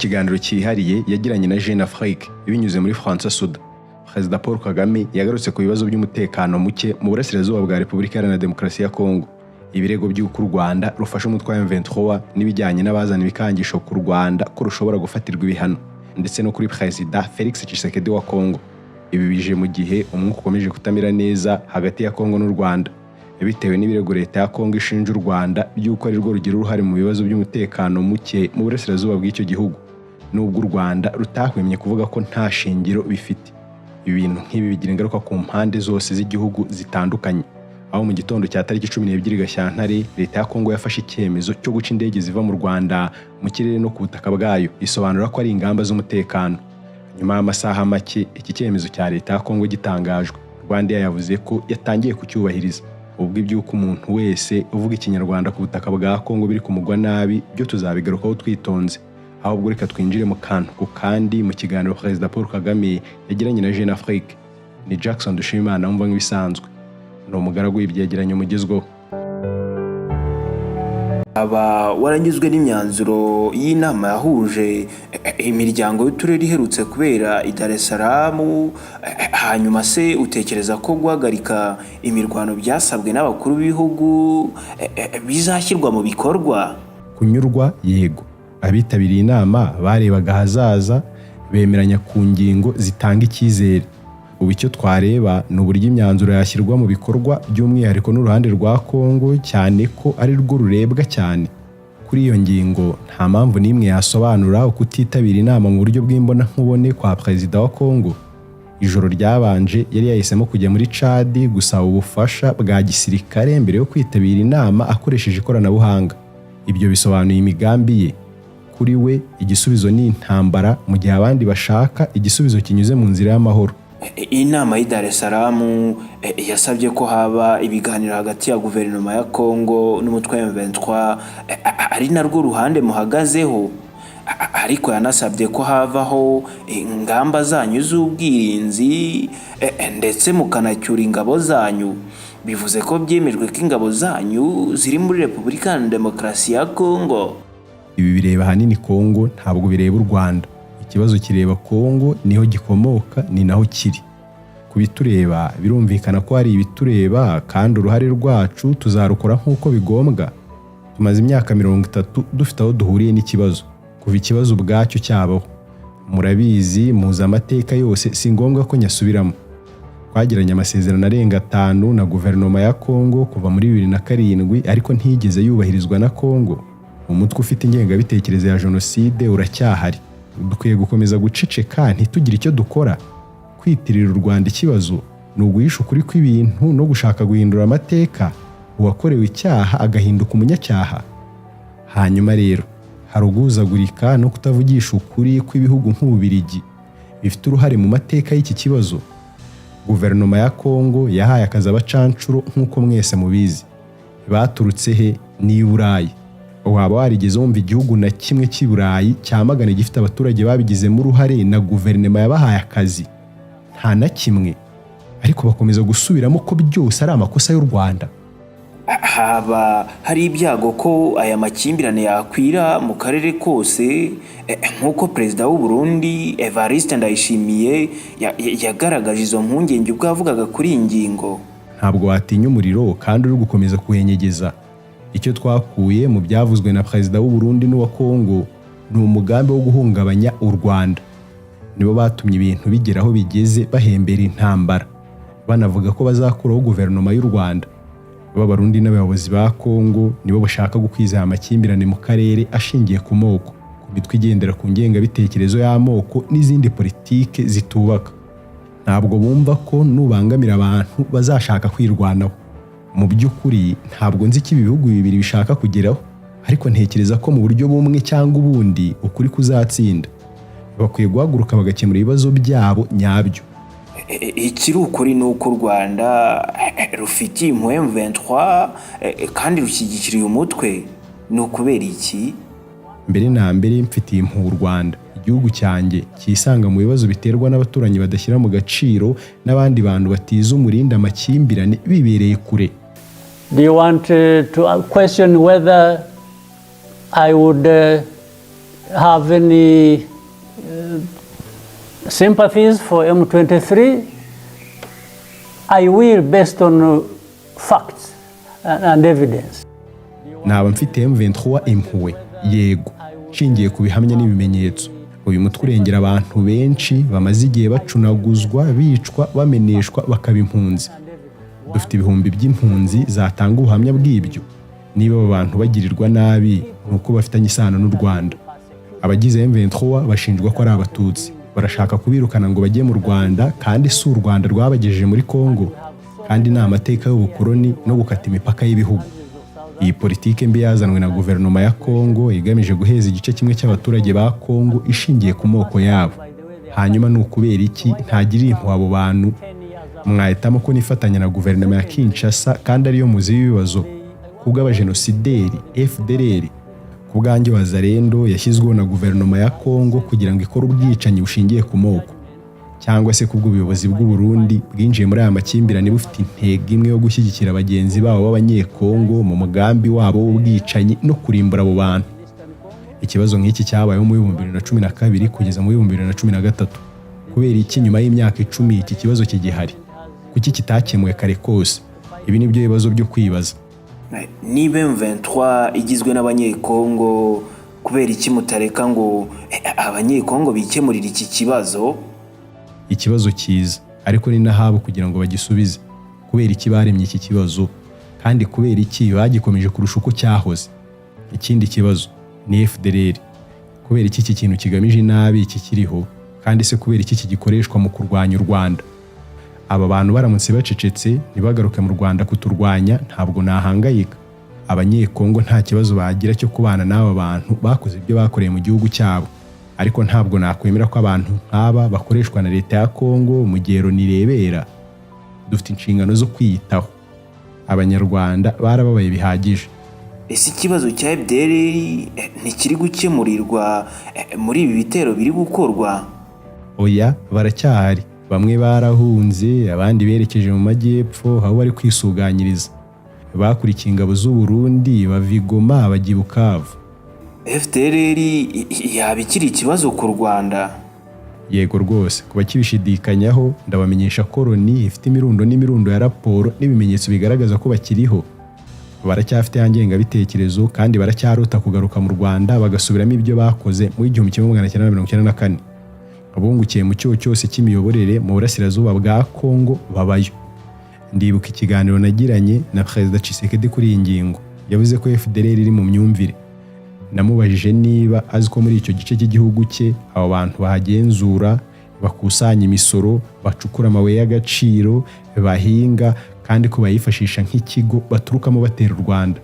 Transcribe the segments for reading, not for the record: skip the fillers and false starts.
Kiganiro cyihariye yagiranye na Jeune Afrique binyuze muri François Soudan, Perezida Paul Kagame yagarutse ku bibazo by'umutekano muke mu burasirazuba bwa Repubulika Iharanira Demokarasi ya Kongo, ibirego by'uko u Rwanda rufasha umutwe wa M23 n'ibijyanye n'abazana ibikangisho ku Rwanda ko rushobora gufatirwa ibihano, ndetse no kuri Perezida Felix Tshisekedi wa Kongo. Ibi bije mu gihe umwuka ukomeje kutamera neza hagati ya Kongo n'u Rwanda, bitewe n'ibirego leta ya Kongo ishinja u Rwanda by'uko ari rwo rugira uruhare mu bibazo by'umutekano muke mu burasirazuba bw'icyo gihugu, nubwo u Rwanda rutahwemye kuvuga ko nta shingiro bifite. Ibintu nk'ibi bigira ingaruka ku mpande zose z'igihugu zitandukanye, aho mu gitondo cya tariki 12 Gashyantare leta ya Kongo yafashe icyemezo cyo guca indege ziva mu Rwanda mu kirere no ku butaka bwayo, isobanura ko ari ingamba z'umutekano. Nyuma y'amasaha make iki cyemezo cya leta ya Kongo gitangajwe, RwandAir yavuze ko yatangiye kucyubahiriza. Ubwo iby'uko umuntu wese uvuga Ikinyarwanda ku butaka bwa Kongo biri kumugwa nabi byo tuzabigarukaho twitonze. Ahubwo reka twinjire mu kantu ku kandi mu kiganiro Perezida Paul Kagame yagiranye na Jeune Afrique. Ni Jackson Dushimimana wumva nk'ibisanzwe, ni umugaragu w'ibyegeranyo mugezweho. Aba waranyuzwe n'imyanzuro y'inama yahuje imiryango y'uturere iherutse kubera i Dar es Salaam? Hanyuma se utekereza ko guhagarika imirwano byasabwe n'abakuru b'ibihugu bizashyirwa mu bikorwa? Kunyurwa, yego. Abitabiriye inama barebaga ahazaza, bemeranya ku ngingo zitanga icyizere. Ubu icyo twareba ni uburyo imyanzuro yashyirwa mu bikorwa, by'umwihariko n'uruhande rwa Kongo, cyane ko ari rwo rurebwa cyane. Kuri iyo ngingo, nta mpamvu n'imwe yasobanura ukutitabira inama mu buryo bw'imbonankubone kwa perezida wa Kongo. Ijoro ryabanje yari yahisemo kujya muri Chad gusaba ubufasha bwa gisirikare mbere yo kwitabira inama akoresheje ikoranabuhanga. Ibyo bisobanuye imigambi ye. Kuri we igisubizo ni intambara, mu gihe abandi bashaka igisubizo kinyuze mu nzira y'amahoro. Inama y'i Dar es Salaam yasabye ko haba ibiganiro hagati ya guverinoma ya Congo n'umutwe wa M23, ari narwo ruhande muhagazeho, ariko yanasabye ko havaho ingamba zanyu z'ubwirinzi ndetse mukanacyura ingabo zanyu. Bivuze ko byemejwe ko ingabo zanyu ziri muri Repubulika ya Demokarasi ya Congo? Ibi bireba ahanini Kongo, ntabwo bireba u Rwanda. Ikibazo kireba Kongo, niho gikomoka, ni naho kiri. Ku bitureba, birumvikana ko hari ibitureba kandi uruhare rwacu tuzarukora nk'uko bigombwa. Tumaze imyaka 30 dufite aho duhuriye n'ikibazo, kuva ikibazo ubwacyo cyabaho. Murabizi, muzi amateka yose, si ngombwa ko nyasubiramo. Twagiranye amasezerano arenga atanu na guverinoma ya Kongo kuva muri 2007, ariko ntiyigeze yubahirizwa na Kongo. Umutwe ufite ingengabitekerezo ya jenoside uracyahari. Dukwiye gukomeza guceceka ntitugire icyo dukora? Kwitirira u Rwanda ikibazo ni uguhisha ukuri kw'ibintu no gushaka guhindura amateka, uwakorewe icyaha agahinduka umunyacyaha. Hanyuma rero hari uguhuzagurika no kutavugisha ukuri kw'ibihugu nk'Ububirigi bifite uruhare mu mateka y'iki kibazo. Guverinoma ya Kongo yahaye akazi abacancuro nk'uko mwese mubizi. Baturutse he? Ni i Burayi. Waba warigeze wumva igihugu na kimwe cy'i Burayi cyamagana gifite abaturage babigizemo uruhare na guverinoma yabahaye akazi? Nta na kimwe. Ariko bakomeza gusubiramo ko byose ari amakosa y'u Rwanda. Haba hari ibyago ko aya makimbirane yakwira mu karere kose, nk'uko perezida w'u Burundi Evariste Ndayishimiye yagaragaje izo mpungenge ubwo yavugaga kuri iyi ngingo? Ntabwo watinya umuriro kandi uri gukomeza kuwenyegeza. Icyo twakuye mu byavuzwe na perezida w'u Burundi n'uwa Kongo ni umugambi wo guhungabanya u Rwanda. Nibo batumye ibintu bigera aho bigeze, bahembera intambara, banavuga ko bazakuraho guverinoma y'u Rwanda. B'Abarundi n'abayobozi ba Kongo nibo bashaka gukwiza aya makimbirane mu karere ashingiye ku moko, ku mitwe igendera ku ngengabitekerezo y'amoko n'izindi politike zitubaka. Ntabwo bumva ko nubangamira abantu bazashaka kwirwanaho. Mu by'ukuri ntabwo nzi icyo ibi bihugu bibiri bishaka kugeraho, ariko ntekereza ko mu buryo bumwe cyangwa ubundi ukuri kuzatsinda. Bakwiye guhaguruka bagakemura ibibazo byabo nyabyo. Ikiri ukuri ni uko u Rwanda rufitiye impuhwe M23 kandi rushyigikira uyu mutwe. Ni ukubera iki? Mbere na mbere mfitiye impuhwe u Rwanda, igihugu cyanjye cyisanga mu bibazo biterwa n'abaturanyi badashyira mu gaciro n'abandi bantu batiza umurindi amakimbirane bibereye kure. Do you want to question whether I would have any sympathies for M23. I will based on facts and evidence. Naba mfite M23 impuhwe? Yego, nshingiye ku bihamya n'ibimenyetso. Uyu mutwe urengera abantu benshi bamaze igihe bacunaguzwa, bicwa, bameneshwa, bakaba impunzi. Dufite ibihumbi by'impunzi zatanga ubuhamya bw'ibyo. Niba abo bantu bagirirwa nabi, ni uko bafitanye isano n'u Rwanda. Abagize M23 bashinjwa ko ari Abatutsi. Barashaka kubirukana ngo bajye mu Rwanda, kandi si u Rwanda rwabagejeje muri Kongo, kandi ni amateka y'ubukoloni no gukata imipaka y'ibihugu. Iyi politike mbi yazanwe na guverinoma ya Kongo igamije guheza igice kimwe cy'abaturage ba Kongo ishingiye ku moko yabo. Hanyuma ni ukubera iki ntagirira impuhwe abo bantu? Mwahitamo ko nifatanya na guverinoma ya Kinshasa kandi ariyo muzi w'ibibazo kubw'abajenosideri FDLR? Ku bwanjye, Wazalendo yashyizweho na guverinoma ya Kongo kugira ngo ikore ubwicanyi bushingiye ku moko, cyangwa se kubw'ubuyobozi bw'u Burundi bwinjiye muri aya makimbirane bufite intego imwe yo gushyigikira bagenzi babo b'Abanyekongo mu mugambi wabo w'ubwicanyi no kurimbura abo bantu. Ikibazo nk'iki cyabayeho mu 2012 kugeza mu 2013. Kubera iki nyuma y'imyaka 10 iki kibazo kigihari? Kuki kitakemuwe kare kose? Ibi ni byo bibazo byo kwibaza. Niba M23 igizwe n'Abanyekongo, kubera iki mutareka ngo Abanyekongo bikemurire iki kibazo? Ikibazo cyiza, ariko ni n'ahabo kugira ngo bagisubize. Kubera iki baremye iki kibazo, kandi kubera iki bagikomeje kurusha uko cyahoze? Ikindi kibazo ni FDLR. Kubera iki iki kintu kigamije inabi kikiriho, kandi se kubera iki kigikoreshwa mu kurwanya u Rwanda? Aba bantu baramutse bacecetse, ntibagaruke mu Rwanda kuturwanya, ntabwo nahangayika. Abanyekongo nta kibazo bagira cyo kubana n'aba bantu bakoze ibyo bakoreye mu gihugu cyabo, ariko ntabwo nakwemera ko abantu nk'aba bakoreshwa na leta ya Kongo mu gihe Loni irebera. Dufite inshingano zo kwiyitaho. Abanyarwanda barababaye bihagije. Ese ikibazo cya FDLR ntikiri gukemurirwa muri ibi bitero biri gukorwa? Oya, baracyahari. Bamwe barahunze, abandi berekeje mu majyepfo aho bari kwisuganyiriza. Bakurikiye ingabo z'u Burundi, bava i Goma bajya i Bukavu. FDLR yaba ikiri ikibazo ku Rwanda? Yego rwose. Ku bakibishidikanyaho, ndabamenyesha ko Loni ifite imirundo n'imirundo ya raporo n'ibimenyetso bigaragaza ko bakiriho. Baracyafite ya ngengabitekerezo kandi baracyarota kugaruka mu Rwanda bagasubiramo ibyo bakoze mu 1994. Abungukiye mu cyuho cyose cy'imiyoborere mu burasirazuba bwa Kongo babayo. Ndibuka ikiganiro nagiranye na Perezida Tshisekedi kuri iyi ngingo. Yavuze ko FDLR iri mu myumvire. Namubajije niba azi ko muri icyo gice cy'igihugu cye abo bantu bahagenzura, bakusanya imisoro, bacukura amabuye y'agaciro, bahinga, kandi ko bayifashisha nk'ikigo baturukamo batera u Rwanda.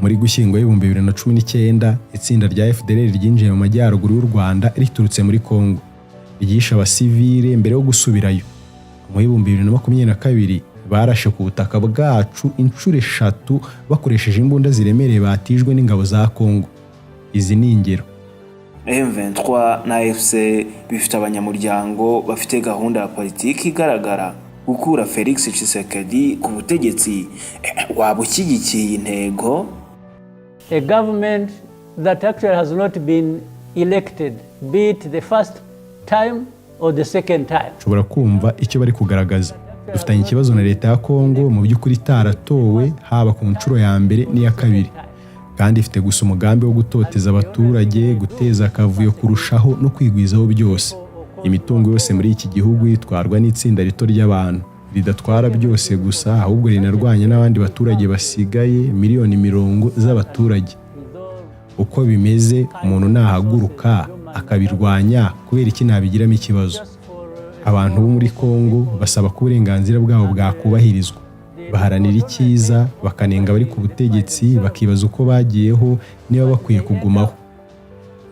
Muri Gushyingo 2019, itsinda rya FDLR ryinjiye mu majyaruguru y'u Rwanda riturutse muri Kongo, ryishe abasivile mbere yo gusubirayo. Mu 2022 barashe ku butaka bwacu inshuro eshatu bakoresheje imbunda ziremereye batijwe n'ingabo za Kongo. Izi ni ingero. M23 na AFC bifite abanyamuryango bafite gahunda ya politiki igaragara, gukura Felix Tshisekedi ku butegetsi. Waba ushyigikiye iyi ntego? A government that actually has not been elected, be it the first time or the second time. Ushobora kumva icyo bari kugaragaza. Dufitanye ikibazo na leta ya Kongo mu by'ukuri itaratowe, haba ku nshuro ya mbere n'iya kabiri, kandi ifite gusa umugambi wo gutoteza abaturage, guteza akavuyo kurushaho no kwigwizaho byose. Imitungo yose muri iki gihugu itwarwa n'itsinda rito ry'abantu ridatwara byose gusa, ahubwo rinarwanya n'abandi baturage basigaye, miliyoni mirongo z'abaturage. Uko bimeze, umuntu nahaguruka akabirwanya, kubera iki nabigiramo ikibazo? Abantu bo muri Kongo basaba ko uburenganzira bwabo bwakubahirizwa, baharanira icyiza, bakanenga abari ku butegetsi, bakibaza uko bagiyeho, niba bakwiye kugumaho.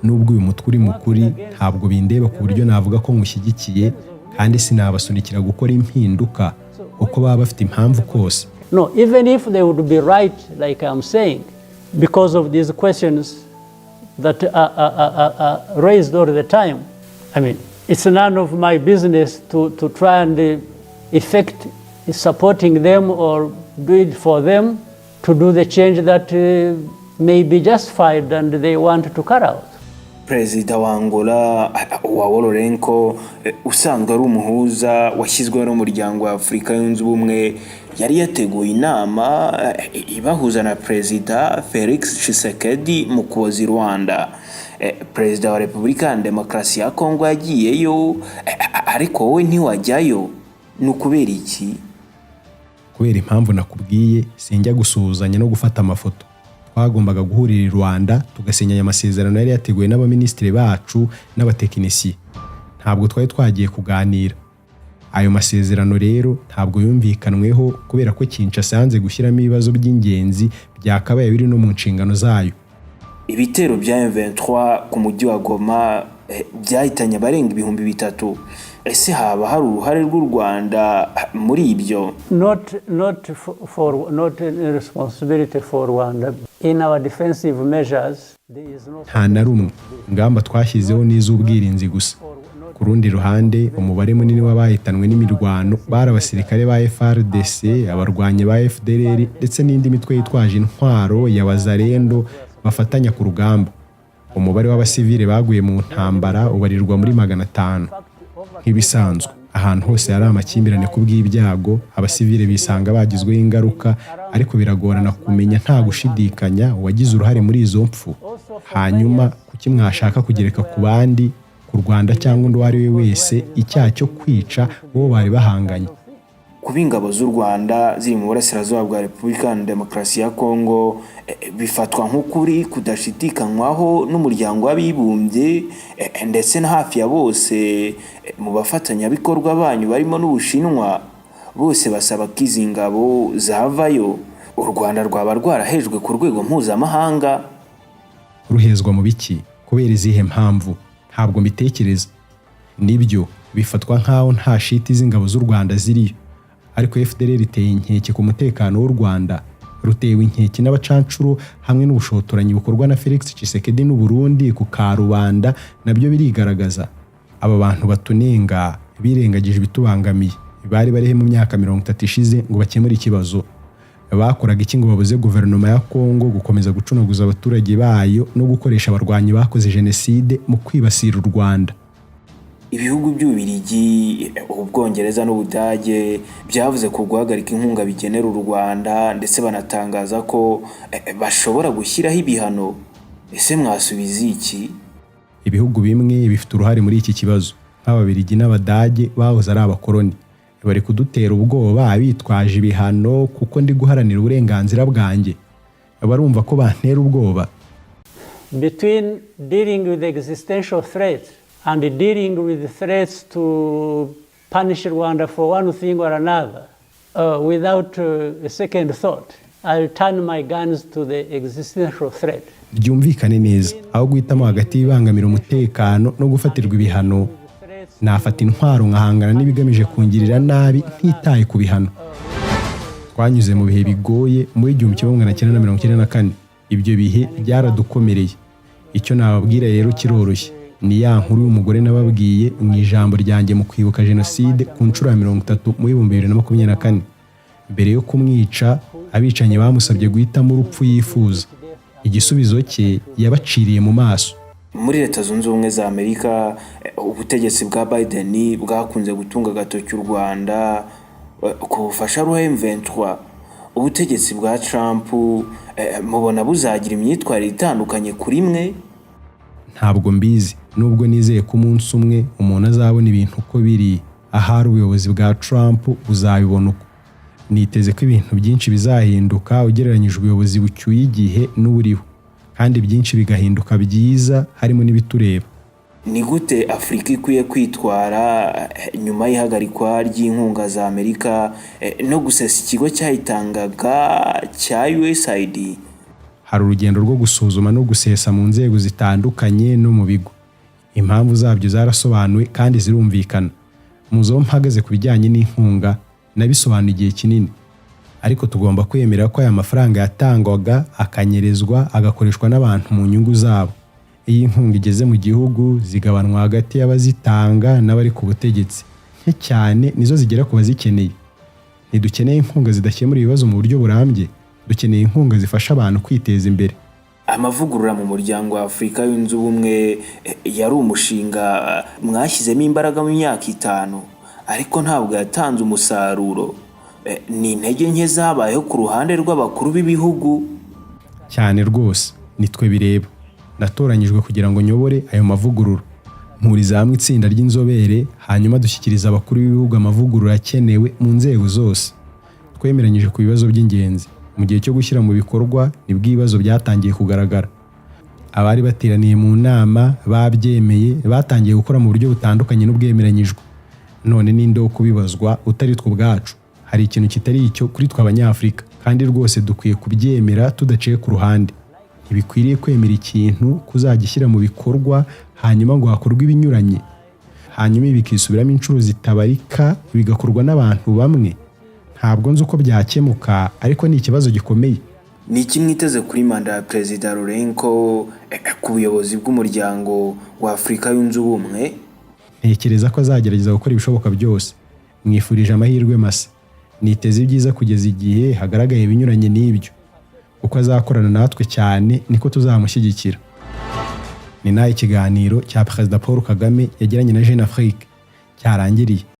Nubwo uyu mutwe uri mukuri, ntabwo bindeba ku buryo navuga ko nywushyigikiye, kandi sinabasunikira gukora impinduka uko baba bafite impamvu kose. No, even if they would be right, like I'm saying, because of these questions that are raised all the time. I mean, it's none of my business to try and effect supporting them or do it for them to do the change that may be justified and they want to carry out. Perezida wa Angola João Lourenço, usanzwe ari umuhuza washyizweho n'Umuryango wa Afurika Yunze Ubumwe, yari yateguye inama ibahuza na Perezida Felix Tshisekedi mu Kuboza i Rwanda. Perezida wa Repubulika ya Demokarasi ya Kongo yagiyeyo, ariko wowe ntiwajyayo. Ni ukubera iki? Kubera impamvu nakubwiye. Sinjya gusuhuzanya no gufata amafoto. Twagombaga guhurira i Rwanda tugasinya aya masezerano yari yateguwe n'abaminisitiri bacu n'abatekinisiye. Ntabwo twari twagiye kuganira. Ayo masezerano rero ntabwo yumvikanweho kubera ko Kinshasa yanze gushyiramo ibibazo by'ingenzi byakabaye biri no mu nshingano zayo. Ibitero bya M23 ku mujyi wa Goma byahitanye abarenga 3000. Ese haba hari uruhare rw'u Rwanda muri ibyo? Not any responsibility for Rwanda. In our defensive measures, there is no Nta na rumwe. Ingamba twashyizeho ni iz'ubwirinzi gusa. Ku rundi ruhande, umubare munini w'abahitanwe n'imirwano bari abasirikare ba FARDC, abarwanyi ba FDLR ndetse n'indi mitwe yitwaje intwaro ya Wazalendo bafatanya ku rugamba. Umubare w'abasivile baguye mu ntambara ubarirwa muri 500. Nk'ibisanzwe ahantu hose hari amakimbirane, ku bw'ibyago abasivile bisanga bagizweho ingaruka, ariko biragorana kumenya nta gushidikanya uwagize uruhare muri izo mpfu. Hanyuma kuki mwashaka kugereka ku bandi, ku Rwanda cyangwa undi uwo ari we wese, icyaha cyo kwica uwo bari bahanganye? Kuba ingabo z'u Rwanda ziri mu burasirazuba bwa Repubulika ya Demokarasi ya Kongo bifatwa nk'ukuri kudashidikanywaho n'Umuryango w'Abibumbye ndetse na hafi ya bose mu bafatanyabikorwa banyu barimo n'Ubushinwa. Bose basaba ko izi ngabo zavayo. U Rwanda rwaba rwarahejwe ku rwego mpuzamahanga? Ruhezwa mu biki? Kubera izihe mpamvu? Ntabwo mbitekereza. Nibyo, bifatwa nk'aho nta shiti z'ingabo z'u Rwanda ziriyo, ariko FDLR iteye inkeke ku mutekano w'u Rwanda, rutewe inkeke n'abacancuro hamwe n'ubushotoranyi bukorwa na Felix Tshisekedi n'u Burundi ku karubanda, nabyo birigaragaza. Aba bantu batunenga birengagije ibitubangamiye. Bari barihe mu myaka 30 ishize ngo bakemure ikibazo? Bakoraga iki ngo babuze guverinoma ya Kongo gukomeza gucunaguza abaturage bayo no gukoresha abarwanyi bakoze jenoside mu kwibasira u Rwanda? Ibihugu by'Ububirigi, Ubwongereza n'Ubudage byavuze ku guhagarika inkunga bigenera u Rwanda, ndetse banatangaza ko bashobora gushyiraho ibihano. Ese mwasubiza iki? Ibihugu bimwe bifite uruhare muri iki kibazo, nk'Ababirigi n'Abadage bahoze ari abakoloni, bari kudutera ubwoba bitwaje ibihano kuko ndi guharanira uburenganzira bwanjye. Barumva ko bantera ubwoba. Between dealing with existential threats and dealing with threats to punish Rwanda for one thing or another, without a second thought, I'll turn my guns to the existential threat. Byumvikane neza, aho guhitamo hagati y'ibangamira umutekano no gufatirwa ibihano, nafata intwaro nkahangana n'ibigamije kungirira nabi ntitaye ku bihano. Twanyuze mu bihe bigoye muri 1994. Ibyo bihe byaradukomereye. Icyo nababwira rero kiroroshye, ni ya nkuru y'umugore nababwiye mu ijambo ryanjye mu kwibuka jenoside ku nshuro ya 30 mu 2024. Mbere yo kumwica, abicanyi bamusabye guhitamo urupfu yifuza. Igisubizo cye yabaciriye mu maso. Muri Leta Zunze Ubumwe za Amerika, ubutegetsi bwa Biden bwakunze gutunga agatoki u Rwanda ku bufasha ruha M23. Ubutegetsi bwa Trump mubona buzagira imyitwarire itandukanye kuri mwe? Ntabwo mbizi, nubwo nizeye ko umunsi umwe umuntu azabona ibintu uko biri. Ahari ubuyobozi bwa Trump buzabibona uko. Niteze ko ibintu byinshi bizahinduka ugereranyije ubuyobozi bucyuye igihe n'uburiho, kandi byinshi bigahinduka byiza, harimo n'ibitureba. Ni gute Afurika ikwiye kwitwara nyuma y'ihagarikwa ry'inkunga za Amerika no gusesa ikigo cyayitangaga cya USAID? Hari urugendo rwo gusuzuma no gusesa mu nzego zitandukanye no mu bigo. Impamvu zabyo zarasobanuwe kandi zirumvikana. Muzi aho mpagaze ku bijyanye n'inkunga, nabisobanuye igihe kinini, ariko tugomba kwemera ko aya mafaranga yatangwaga akanyerezwa, agakoreshwa n'abantu mu nyungu zabo. Iyo inkunga igeze mu gihugu, zigabanwa hagati y'abazitanga n'abari ku butegetsi. Nke cyane nizo zigera ku bazikeneye. Ntidukeneye inkunga zidakemura ibibazo mu buryo burambye. Dukeneye inkunga zifasha abantu kwiteza imbere. Amavugurura mu Muryango wa Afurika Yunze Ubumwe yari umushinga mwashyizemo imbaraga mu myaka 5, ariko ntabwo yatanze umusaruro. Ni intege nke zabayeho ku ruhande rw'abakuru b'ibihugu? Cyane rwose, nitwe bireba. Natoranyijwe kugira ngo nyobore ayo mavugurura, mpuriza hamwe itsinda ry'inzobere, hanyuma dushyikiriza abakuru b'ibihugu amavugurura akenewe mu nzego zose. Twemeranyije ku bibazo by'ingenzi. Mu gihe cyo gushyira mu bikorwa nibwo ibibazo byatangiye kugaragara. Abari bateraniye mu nama babyemeye batangiye gukora mu buryo butandukanye n'ubwemeranyijwe. None ninde wo kubibazwa utari twe ubwacu? Hari ikintu kitari icyo kuri twe Abanyafurika, kandi rwose dukwiye kubyemera tudaciye ku ruhande. Ntibikwiriye kwemera ikintu kuzagishyira mu bikorwa, hanyuma ngo hakorwe ibinyuranye, hanyuma ibi bikisubiramo inshuro zitabarika, bigakorwa n'abantu bamwe. Ntabwo nzi uko byakemuka, ariko ni ikibazo gikomeye. Ni iki mwiteze kuri manda ya Perezida Lourenço ku buyobozi bw'Umuryango wa Afurika Yunze Ubumwe? Ntekereza ko azagerageza gukora ibishoboka byose. Mwifurije amahirwe masa. Niteze ibyiza kugeza igihe hagaragaye ibinyuranye n'ibyo. Uko azakorana natwe cyane, niko tuzamushyigikira. Ni naho ikiganiro cya Perezida Paul Kagame yagiranye na Jeune Afrique cyarangiriye.